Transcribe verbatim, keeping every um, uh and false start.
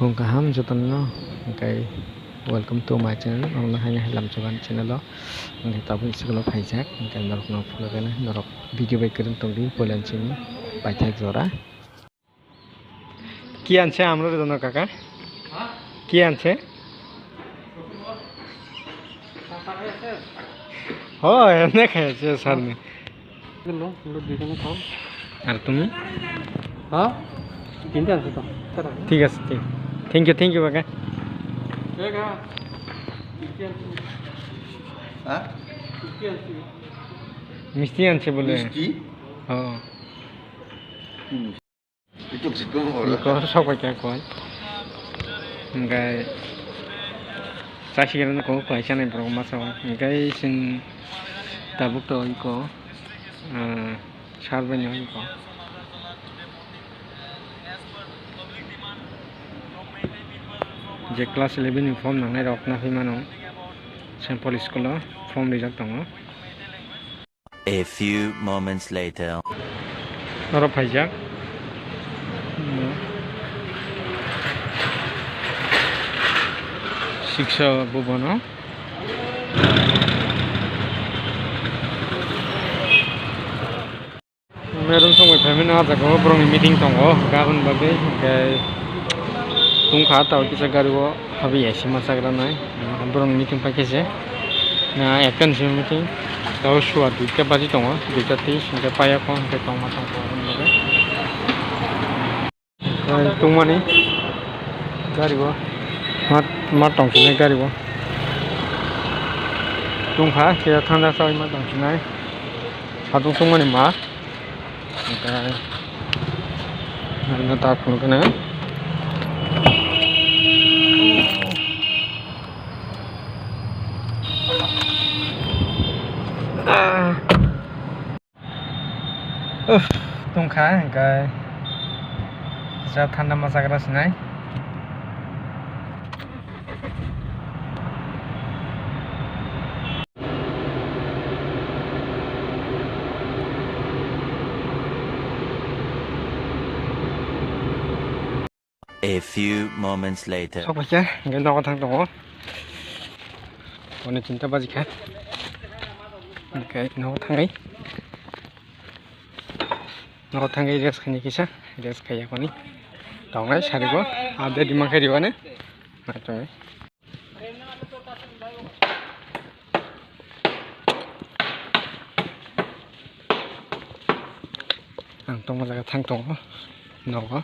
Tong kaham jotono, hwnkhe welcome to my channel. Ang no haino hai lamsogan channel o, hwnkhe tabuk isuklo phaijak, hwnkhe norokno phunukgwi norok video bai kwrwng tongdi, poilansini paithak jora. কি আনছে আমরা রে জানো কাকা? কি আনছে? হয়, এনে খাই আছে স্যার নি। লো, লো, দুইজনে খাও। আর তুমি? হ্যাঁ? তিনটে আছে তো। ঠিক আছে, ঠিক। Thank you, thank you, কাকা। হ্যাঁ? মিষ্টি আনছে বলে। মিষ্টি? হ্যাঁ। Iko sok bai kha koi. Hingkai chasigrani kok kaisa nai borok masa o. Hingkai chwng tabuk to iko, ah, sar bai no iko. Je class eleven ni form nangnai rok na phi mano. Saint Paul school o form rijak tongo. A few moments later. Oro phaijak. Siksa bubano. Meron songwi phaimani ah jaga o borokni meeting tongo, gabon bagwi, hwnkhe tungkha tao kisa gari o. Habwi A C ma chagra nai, borok ni meeting paikhe se, na ekta ni simi meeting, tao sua duita baji tongo, duita tris hingke paiya kho hingke tongma tongkha aboni bagwi. Tongmani gari o, ma, ma tongsinai gari o, tungkha khe thanda saui ma tongsinai, satung tongmani ma. Hingke, ano ta phunukgwino. Uff, tungkha hingke, kisa thanda ma chagra sinai. A few moments later. Sok paikha, hingke nogo thang tongo. Hone chinta baji kha. Hingke nogo thangwi. Nogo thangwi rest khaini kisa, rest khaiya koni. Tongnai sarigo, update dimang khai riwani. Naitongwi. Ang tongma jaga thang tongo, nogo.